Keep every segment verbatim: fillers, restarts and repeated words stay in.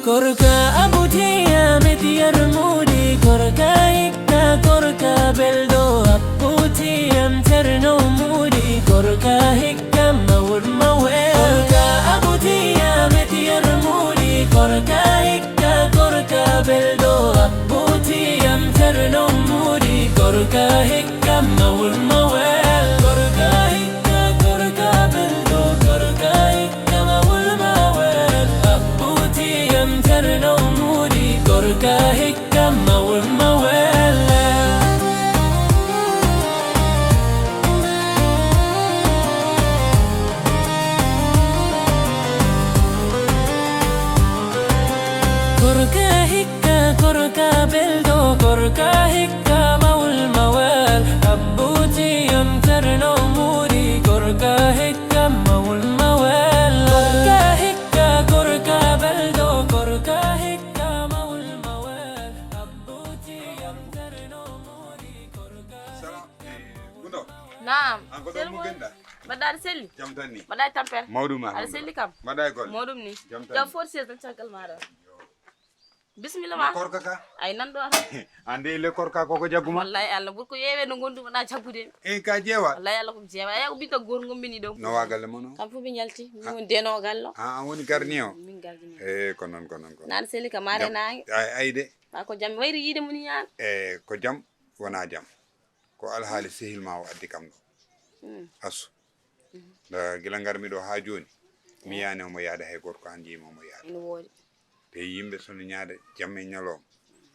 Gorka abutiya metiyar mudi, gorka hikka, gorka beldo, abutiyam terno mudi, gorka hikka mawul mawe. Gorka abutiya metiyar mudi, gorka hikka, gorka beldo, abutiyam terno mudi, gorka hikka mawul mawe. Gorka hikka, gorka beldo, gorka hikka mawul mawe. Abutiyam terno mudi, gorka hikka mawul mawe. Gorka hikka, gorka beldo, gorka hikka mawul mawel. Abutiyam terno mudi, gorka hikka mawul mawel. Gorka hikka, gorka beldo, gorka hikka mawul mawel. Abutiyam terno mudi, gorka hikka. Naam. An ko ɗon mo genda? Mbaɗɗa aɗa selli? Jam tan ni. Mbaɗɗa e tampere? Mawɗum, aɗa selli kam? Mbaɗɗa e golle? Mawɗum ni. Jam tan. Jam fof sies tan caggal maɗa. Bisimilla ma. Korka ka? Ay nan ɗo ara. Ande le korka koko jagguma? Wallahi Allah, ɓuri ko yewe no gonduma na jaggude. E ka jewa? Wallahi Allah ko jewa. Ay ko bita gor ngombini ɗon. No wa galle mono? Kam fu min yalti. Min woni deno gallo. Ah, an woni garni o? Min garni. E ko non, ko non, ko non. Nan selli ka mare naange. Ay, ay de. Ba ko jam wayri yiide mun yaan. E ko jam wona jam. Ko alhaali sehil ma o addi kam ɗo. Mm. Asu. Mhm. Nda gila ngarmi ɗo haa jooni, mi yaani omo yaada hay gorko, an njiimi omo yaada. Ene woodi. Te yimɓe sono ñaada jamma e ñalooma,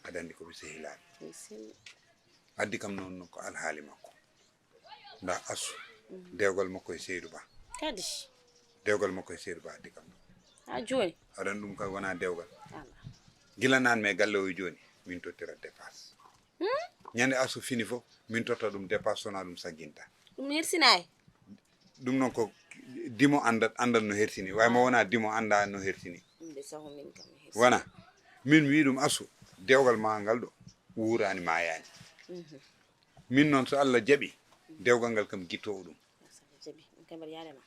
aɗa anndi ko mi sehilaaɓe. Mi selli. Addi kam noon ko alhaali makko. Nda Asu, mhm, dewgal makko e Seydou Ba. Kadi? Dewgal makko e Seydou Ba addi kam ɗo. Haa jooni? Aɗa anndi ɗum kay wonaa dewgal. Ala. Gila naan mi e galle o e jooni, min tottira dépasse. Hmm? Ñande Asu fini fof, min totta ɗum dépasse, sona ɗum sagginta. Ɗum hersinaay. Ɗum noon ko dimo anndat, anndat no hersini. Way mo wona dimo annda no hersini. Ɗum de sahu min kam mi hersi. Wona. Min mi wi ɗum Asu, dewgal ma ngal ɗo, wuurani maayani. Mhm. Min noon so Allah jaɓi, dewgal ngal kam gitto o ɗum.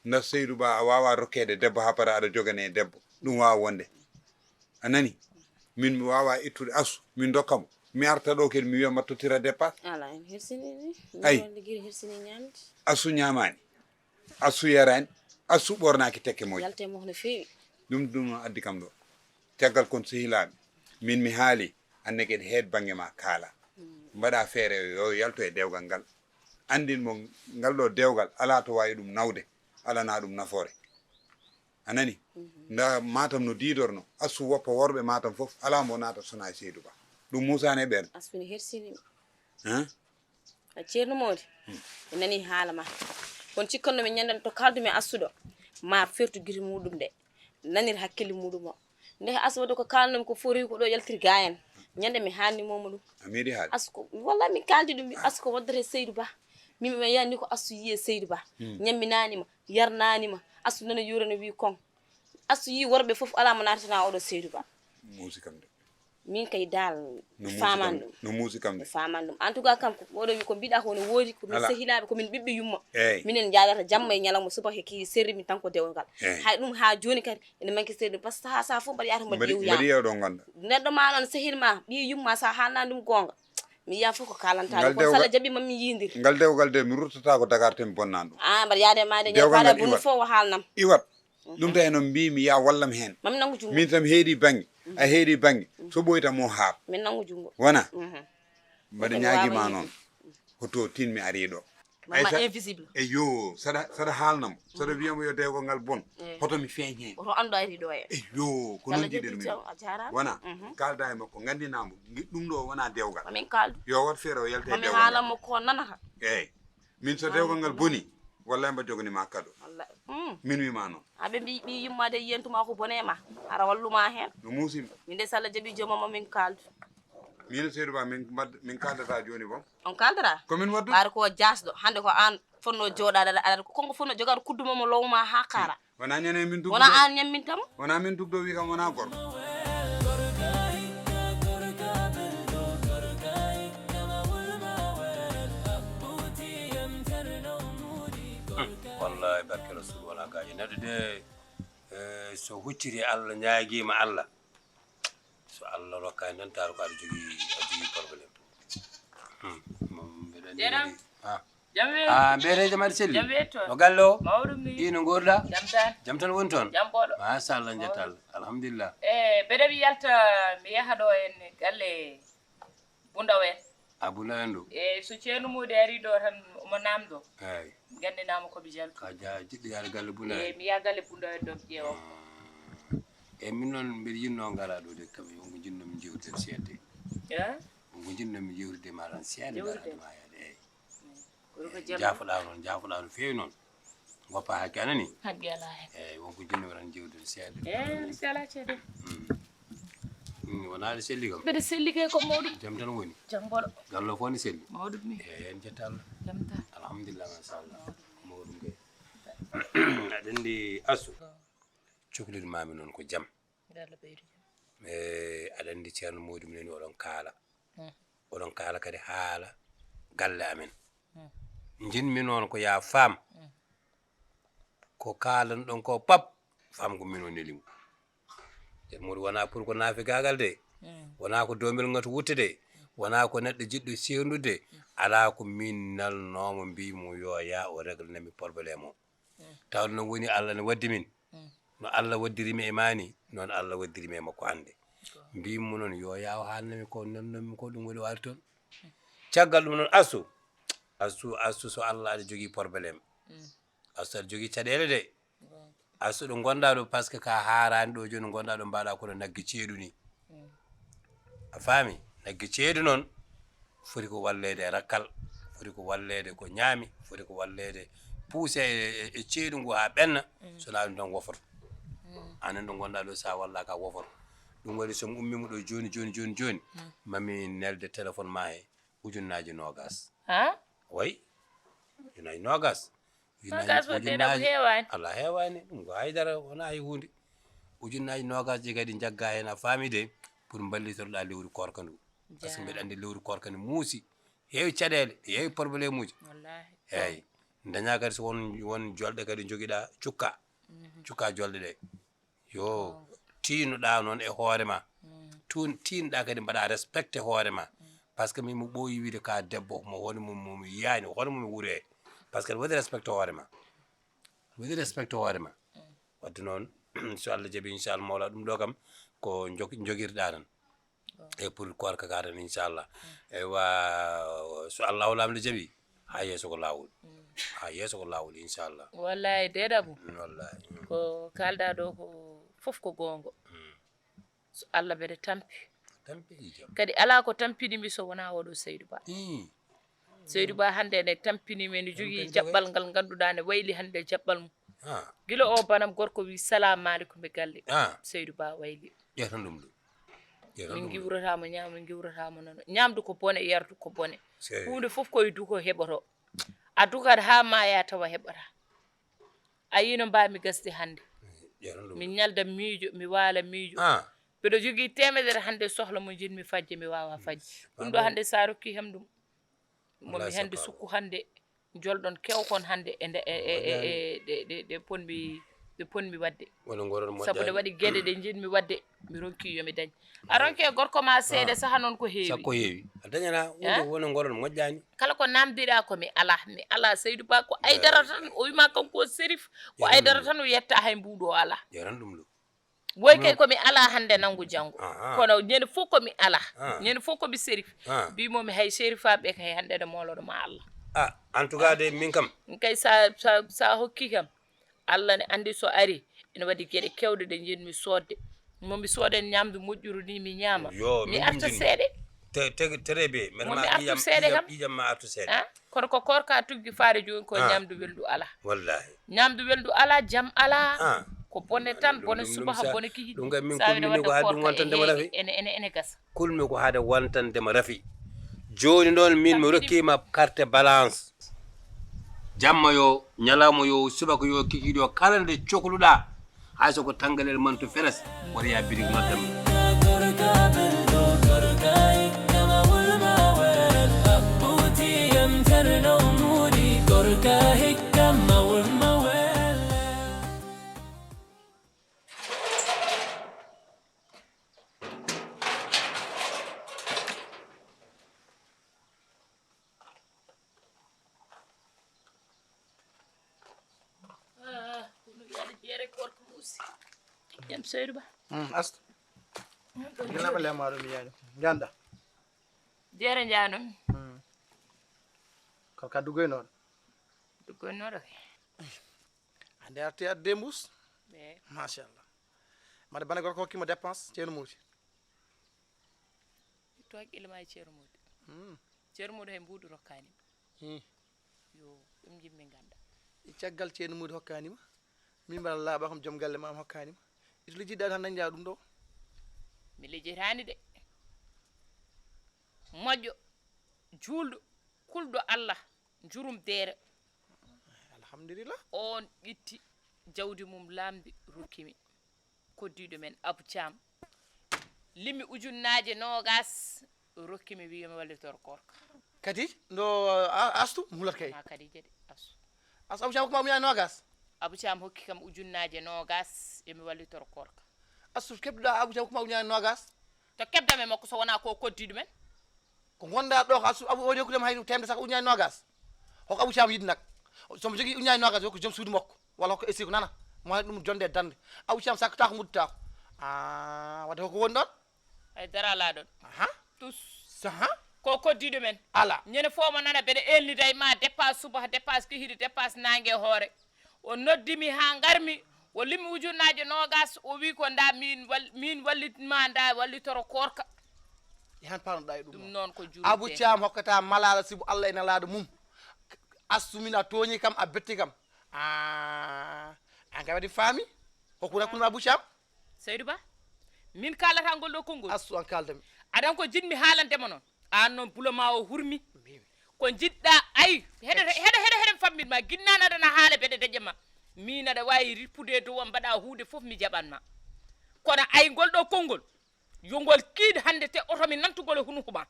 Nda Seydou Ba a wawa rokkede debbo ha para aɗa jogane debbo. Ɗum wawa wonde. A nani? Min mi wawa ittude Asu, min dokka mo. Mi arta ɗo kadi mi wiya ma tottira dépasse. Ala, en hersini ni. Ay. Min wonde giri hersini ñamde. Asu ñamani. Asu yarani. Asu ɓornaki tekke moƴƴi. Yalte mo no feewi. Ɗum, ɗum addi kam ɗo. Caggal kon sehilaaɓe. Min mi haali, anne kadi heed bannge ma kaala. Mm. Mbaɗa feere yo yalto e dewgal ngal. Anndin mo ngal ɗo dewgal alaa to waawi ɗum nawde, alana ɗum nafoore. A nani? Mhm. Nda Matam no diidorno, Asu woppa worɓe Matam fof, alaa mbo naata sona e Seydou Ba. Ɗum muusani e ɓeen. Asu ne hersini. Hein? A ceerno Mody, hmm, mi nani haala ma. Kono cikkanno mi ñanden to kaldu mi Asu ɗo, ma fertu giri muɗum de. Nanir hakkille muɗum o. Nde Asu waɗi ko kalnumi ko fof rewi ko ɗo yaltiri gayen. Ñande mi haalni momo ɗum. A meeɗi haali? Asu ko, walla min kaldi ɗum, mi Asu ko waddata e Seydou Ba. Min mi yanni ko Asu yiye Seydou Ba. Hmm. Ñamminanima, yarnanima. Asu nana yurana wi kon. Asu yi worɓe fof ala mo naatana oɗo Seydou Ba. Muusi kam de. Min kay dal, no muusi kam, faman ɗum. No muusi kam de. Faman ɗum. En tout cas kam, ko oɗo wi ko mbiɗa ko no woodi, ko min sehilaaɓe, ko min ɓiɓɓe yumma. Eyyi. Minen njaadata jamma e ñalawma subaka ki serri min tan ko dewgal. Eyyi. Hay ɗum ha joni kadi, ene manque serri ɗum, parce que saha, saha fof mbaɗa yaata mbaɗa yewu yaama. Mbaɗa yewu ɗo ngonɗa. Neɗɗo ma noon sehil ma, ɓiye yumma sa haalnani ɗum goonga. Mi yiya fof ko kalanta ɗum. Kono so Allah jaɓi ma mi yiidir. Ngal dewgal de mi ruttata ko Dakar te mi bonna ɗum. Ah, mbaɗa yaade ma de, ñande faala boni fof o haalnam. Iwat. Ɗum tawi noon mbimi ya wallam heen. Mami nanngu junngo. Min tan heedi bannge, a heedi bannge. So ɓoyta mo haaɓ. Min nanngu junngo. Wona? Mhm. Mbaɗa ñaagima noon. Hoto tin mi ari ɗo. Mama invisible. Eyo, saɗa, saɗa haalna mo. Saɗa wiya mo yo dewgal ngal bon. Eyi. Hoto mi feeñ heen. Hoto anndu ari ɗo e. Eyo, ko noon jiɗen min. A jaaraama. Wona? Mhm. Kaalda e makko, nganndina mo. Ngi-, ɗum ɗo wona dewgal. Mamin kaaldu. Yo wat feere o yalta e dewgal ngal. Mami haala mo ko nanata. Eyi. Min so dewgal ngal boni, wallahi mba jogani ma kado. Wallahi. Mm. Min wi ma noon. Aɓe mbi ɓi yumma de yiyantuma ko bone ma. Ara walluma heen. No muusimi. Min de so Allah jaɓi jooma mo min kaaldu. Min e Seydou Ba min mbad-, min kaaldata joni boom. On kaaldata? Ko min waddu? Ɓaade ko jaasɗo. Hannde ko an fonno jooɗaade aɗa, aɗa, ko konko fonno jogaade kuddu mo mo lowma ha kaara. Wona ñande min tuggo. Wona an ñamminta mo? Wona min tuggo wi kam wona gorko. Wallahi barke Rasul wona gaajo. Neɗɗo de, eh, so hucciti Allah, ñaagiima Allah, So Allah rokkaani tan, taaro ko aɗa jogii, aɗa jogii problème. Hmm. Mo, mbeɗa anndi Jeram. Kadi, ah. Jam we? Ah, mbiyetee jam aɗa selli? Jam we toon. No galle o? Mawɗum ni. Ino nguurɗaa? Jam tan. Jam tan woni toon? Jam ɓolo. Machallah, mawɗum. Njettal. Alhamdulillah. E, mbeɗa mi yalta, mi yaha ɗo en galle Bundaw en. A Bundaw en ɗo? E, so ceerno Moodi ari ɗo tan, omo naamndo. Eey. Nganndinaama ko mi jaltu. Ka ja-, jiɗɗo yaade galle Bundaw en? E, mi yaha galle Bundaw en ɗo, mi ƴeewa. Ah. E, min noon mbeɗa yiɗnoo ngaraa ɗo de, kam wonko njiɗnoo-mi jewtidde seeɗa de. Eh? Wonko njiɗnoo-mi jewtidde ma tan seeɗa, jewtidde. Ngaraa ɗo ma yaade, eey. Mm. Kono ko eey, jamma. Njaafoɗaa noon, njaafoɗaa no feewi noon. Woppa hakke anani? Hakke alaa heen. Eey, wonko njiɗnoo-mi tan jewtidde seeɗa. Eey, mi selaa ceede. Mm. Mm, wonaa aɗa selli kam? Mbeɗa selli kay ko mawɗum. Jam tan woni? Jam ɓolo. Galle o fof ne selli? Mawɗum ni. Eey, en njettaa Allah. Jam tan. Alhamdulillah, machallah. Mawɗum kay. Aɗa anndi Asu. Cokliɗo maami noon ko jam. Yo Allah ɓeydu jam. E, aɗa anndi Ceerno Moodi minen oɗon kaala. Mm. Oɗon kaala kadi haala galle amen. Mm. Njiɗmi noon ko yaa faam, mm, ko kaalan-ɗon ko pap, faam ko min o neli mo. Ceerno Moodi wonaa pour ko naafigaagal de, mm, wonaa ko doomel ŋatu wutte de, wonaa ko neɗɗo jiɗɗo seerndude, mm, alaa ko min nalnoo mo mbii mo yo yaa o regle na mi problème o. Mm. Tawde noon woni Allah ne waddi min. Mm. No Allah waddiri mi e maa ni, noon Allah waddiri mi e makko hannde. Ko. Mbiimi mo noon, yo yaa o haalna mi ko nannoo-mi ko, ɗum woni waari toon. Mm. Caggal ɗum noon, Asu, Asu, Asu, so Allah aɗa jogii problème. Mm. Asu aɗa jogii caɗeele de. Ko. Asu ɗo ngonɗaa ɗo, parce que ka haaraani ɗo jooni, ngonɗaa ɗo mbaɗaa kono nagge ceeɗu ni. Mm. A faami? Nagge ceeɗu noon foti ko walleede e rakkal, foti ko walleede ko ñaami, foti ko walleede puuse e, e, e ceeɗu ngu haa ɓenna, mm, so naa ɗum tan wofoto. Mm. Anen ɗo ngonɗaa ɗo, so a wallaaka wofoto. Ɗum waɗi so mi ummii mo ɗo jooni, jooni, jooni, jooni, mm, mami nelde téléphone ma he ujunnaaji noogas. Ha? Way. Ujunnaaji noogas. Noogas waɗde ɗam heewaani. Alaa, heewaani. Ɗum ko haydara, wonaa hay huunde. Ujunnaaji noogas ɗi kadi njaggaa heen, a faami de, pour mballitoɗaa lewru koorka ndu. Parce que mbeɗa anndi lewru koorka ne muusi, heewi caɗeele, heewi problème uji. Wallaahi. Eey. Dañaa kadi so won, won jolɗe kadi njogiɗaa, cukkaa. Mhm. Cukkaa jolɗe ɗe. Yo, oh, tiinnoɗaa noon e hoore ma. Mm. Tun-, tiinnoɗaa kadi mbaɗaa respecté hoore ma. Mm. Parce que min mo ɓooyi wiide ka debbo, mo hono mo, mo mi yiyaani, hono mo mi wuree. Parce que aɗa waɗi respecté hoore ma. Aɗa waɗi respecté hoore ma. Mm. Wadde noon, so Allah jaɓi, inchallah, mawla ɗum ɗo kam, ko jog-, jogirɗaa tan. E pour koorka ka tan, inchallah. Mm. Eywa, so Allahu Laamɗo jaɓi, haa yeeso ko laawol. Mm. Haa yeeso ko laawol, inchallah. Wallahi, deeɗa bu. Mm, wallahi. Mm. Ko kaalɗaa ɗo ko fof ko goonga. Mm. So Allah mbeɗa tampi. Tampi e jam. Kadi alaa ko tampini mi so wonaa oɗo Seydou Ba. Mm. Seydou Ba hannde ene tampini mi, ene jogii jaɓɓal ngal ngannduɗaa ne wayli hannde jaɓɓal mum. Ah. Gila o banam gorko wi, "Salamu aleykum," ɓe galle. Ah. Seydou Ba wayli. Ƴeetan ɗum ɗo. Ƴeetan ɗum ɗo. Min ngiwrataa mo ñaama, min ngiwrataa mo nano. Ñaamdu ko bone, yardu ko bone. Sey. Huunde fof ko e duko heɓoto. A dukat haa maaya tawa heɓataa. A yii no mbaami gasde hannde. Ƴeetan ɗum ɗo. Mi ñalda miijo, mi waala miijo. Ah. Mbeɗo jogii teemedere hannde sohla mo njiɗmi fajje, mi waawaa fajje. Ɗum ɗo hannde so a rokkii kam ɗum. Mo mi hannde sukku hannde, jolɗon kewkon hannde e nde, e, e, e, e, ɗe, ɗe, ɗe ponmi, ɗe ponmi waɗde. Woni ngoron moƴƴaani. Sabu ɗe waɗi geɗe ɗe njiɗmi waɗde, mi ronki yo mi dañ. A ronki e gorko ma seede saha noon ko heewi. Sakko heewi. A dañana, eh? Woni ngoron moƴƴaani. Kala ko namdiɗaa ko mi alaa, mi alaa Seydou Ba, ko aydara tan, o wima kanko o Serif, ko aydara tan o yetta hay mbuuɗu o alaa. Ƴeetan ɗum ɗo. Woy kay ko mi alaa hannde nanngu janngo. Aha. Kono ñande fof ko mi alaa. Ah. Ñande fof ko mi Serif. Ah. Mbimo mi hay Serifaaɓe kay hannde ne mooloɗo ma Allah. Ah, en tout cas de, min kam. Kay sa, sa, sa hokki kam. Allah ne anndi so ari, ene waɗi geɗe kewɗe ɗe njiɗmi soodde. Mo mi sooden ñaamdu moƴƴuru ni mi ñaama. Yo, mi arta seeɗe. Te-, te-, très bien. Mo mi artu seeɗe kam. Ƴiƴam ma artu seeɗe. Ah, kono ko koorka tuggi faare jooni ko ñaamdu welndu alaa. Wallahi. Ñaamdu welndu alaa, jam alaa. Ah. Ko bone tan, bone subaha, bone kihi. Ɗum kay min kulmi ko haa ɗum wontande ma rafi. Ene, ene, ene gasa. Kulmi ko haade wontande ma rafi. Jooni noon min mi rokkiima carte balance. Jamma yo, ñalawma yo, subaka yo, kikiiɗe yo, kala nde cokluɗaa. Hay so ko tanngalel man to feres, woto yaa birig noddam. Seydou Ba. Hmm, Astu. Gila ko lema ɗum yani. Ganda. Jere jano. Hmm. Ko ka dugoy non. Dugoy non. Ande arti adde mbus. Be. Machallah. Made bane gorko hokkima dépense, ceenu muuti. To haqqille ma e ceerno Mody. Hmm. Ceerno Mody hay mbuuɗu rokkaani ma. Hmm. Yo, ɗum jimmi ngannda. E caggal ceerno Mody hokkaani ma, min mbaɗa laaɓa kam joom galle ma am hokkaani ma. Ito lijjiɗa tan dañɗa ɗum ɗo. Mi lijjitaani de. Moƴƴo, juulɗo, kulɗo Allah, njurum deere. Alhamdulillah. On itti jawdi mum laamdi rokkimi. Koddiiɗo men Abou Thiam. Limi ujunnaaje noogas, rokki mi, wiyi mi wallitoro koorka. Kadi, ndo, a-, Astu, mi hulat kay. Ma Khadija de, Astu. Astu, Abou Thiam hokkuma ujunnaaje noogas? Abou Thiam hokki kam ujunnaaje noogas, emi wallitoro koorka. Astu, keɓɗa Abou Thiam hokkuma ujunnaaje noogas? To keɓdam e makko so wonaa ko koddiiɗo men? Ko ngonɗa ɗo ko Astu, Abou, o hokkude ma hay temedere saka ujunnaaje noogas. Hoko Abou Thiam yiɗi nak? So mo jogii ujunnaaje noogas, hokku joom suudu makko. Walla hokku esiku nana. Mo haɗi ɗum jonde e darnde. Abou Thiam sakkataako, muddataako. Ah, wadde hoko woni ɗon? Hay dara alaa ɗon. Aha. Tus. Aha. Ko koddiiɗo men. Ala. Ñande fof mo nana mbeɗa eelnida e ma dépasse subaka, dépasse kikiiɗe, dépasse naange e hoore. O noddi mi haa ngarmi. O limi ujunnaaje noogas. O wi ko nda min wal-, min wallit ma nda wallitoro koorka. E han paanoɗa e ɗum Ɗum o? Noon ko jurude. Abou Thiam hokkata malaala sibu Allah e nelaaɗo mum. Astu min a tooñi kam, a betti kam. Ah, an kay waɗi faami. Hokku rakkun ma Abou Thiam? Seydou Ba, min kaalata ngol ɗo konngol. Astu an kaaldami. Aɗan ko jiɗmi haalande ma noon. Aan noon bulo ma o hurmi. Mbimi. Ko njiɗɗa, ay, heɗe, heɗe, heɗe, heɗe fammin ma. Ginnaan aɗana haala mbeɗa deƴa ma. Min aɗa waawi rippude e dow am, mbaɗa huunde fof mi jaɓan ma. Kono ay ngol ɗo konngol, yo ngol kiid hannde te oto mi nantugol e hunuko ma.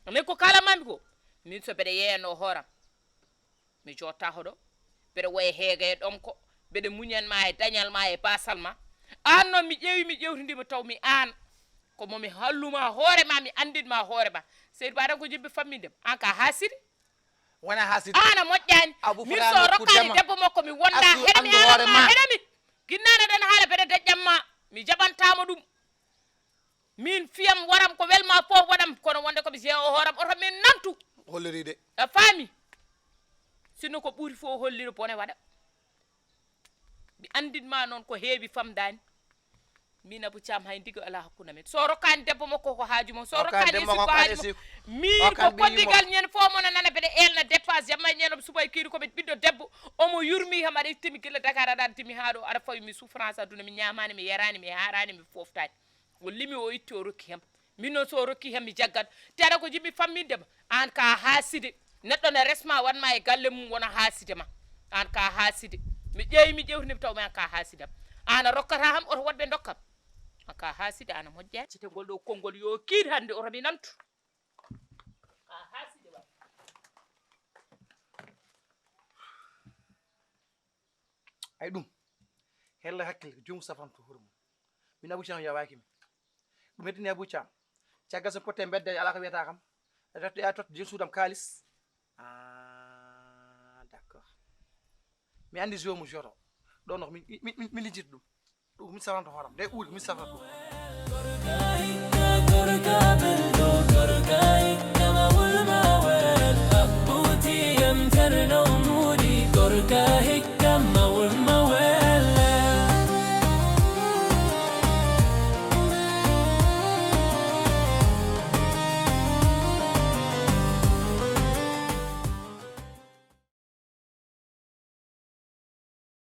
Anay ko kaalamami ko, min so mbeɗa yeeyano hooram. Mi jottaako ɗo, mbeɗa woya heega e ɗomko, mbeɗa muñan ma e dañal ma e baasal ma. Aan noon mi ƴeewi, mi ƴeewtindima taw mi aan. Ko mo mi halluma hoore ma, mi anndin ma hoore ma. Seydou Ba, aɗan ko jiɗmi famminde ma. Aan ka haasiri? Wona haasiri. Aan a moƴƴaani. Abou Min Fara so nokku rokkaani dema. Debbo makko, mi wonda Astu heɗe mi andu haala hoore ma ma. Heɗe mi. Ginnaan aɗana haala mbeɗa deƴƴam ma. Mi jaɓantaama ɗum. Min fiyam waram ko welma fof waɗam, kono wonde ko mi jeeya o hooram oto min nantu. Holliri de. A faami? Sinno ko ɓuri fof holliri bone waɗa. Mi anndin ma noon ko heewi famdaani. Min Abou Thiam hay ndigo alaa hakkunde men. So rokkaani debbo makko ko haaju mum. So Rokkaani rokkaani debbo esiku makko ko haaju mum. Esiku. Min Rokkaani ko ɓiyi koddigal mum. Ñande fof mona nana mbeɗa eelna dépasse jamma e ñande subay kiiri ko mi ɓiɗɗo debbo. Omo yurmi kam aɗa ittimi gila Dakar aɗa addimi haa ɗo aɗa fawi mi souffrance aduna mi ñaamaani mi yaraani mi haaraani mi fooftaani. O limi o itti o rokki hem. Min noon so o rokki hem mi jaggat. Te aɗa ko jiɗmi famminde ma. Aan ka haaside. Neɗɗo ne resma wanma e galle mum wona haaside ma. Aan ka haaside. Mi ƴeewi mi ƴeewtini mi taw mi aan ka haaside am. Aan a rokkata ham oto woɗɓe ndokkam. Aan ka haaside aan a moƴƴaani. Cite ngol ɗo konngol yo kiid hannde oto mi nantu. Ka haaside wa. Ay ɗum. Hella hakkille ko jom safranto hoore mum. Min Abou Thiam yawaaki mi. Ɗum heddini Abou Thiam. Caggal so potte mbedda alaa ko wiyata kam. A tot, a tot jom suudam kaalis. Ah, d'accord. Mi anndi jomu joto. Ɗon no ko min, min, min, min lijjiti ɗum. Ɗum ko min safranto hooram. Nde ɓuuri ko min safranto ɗum.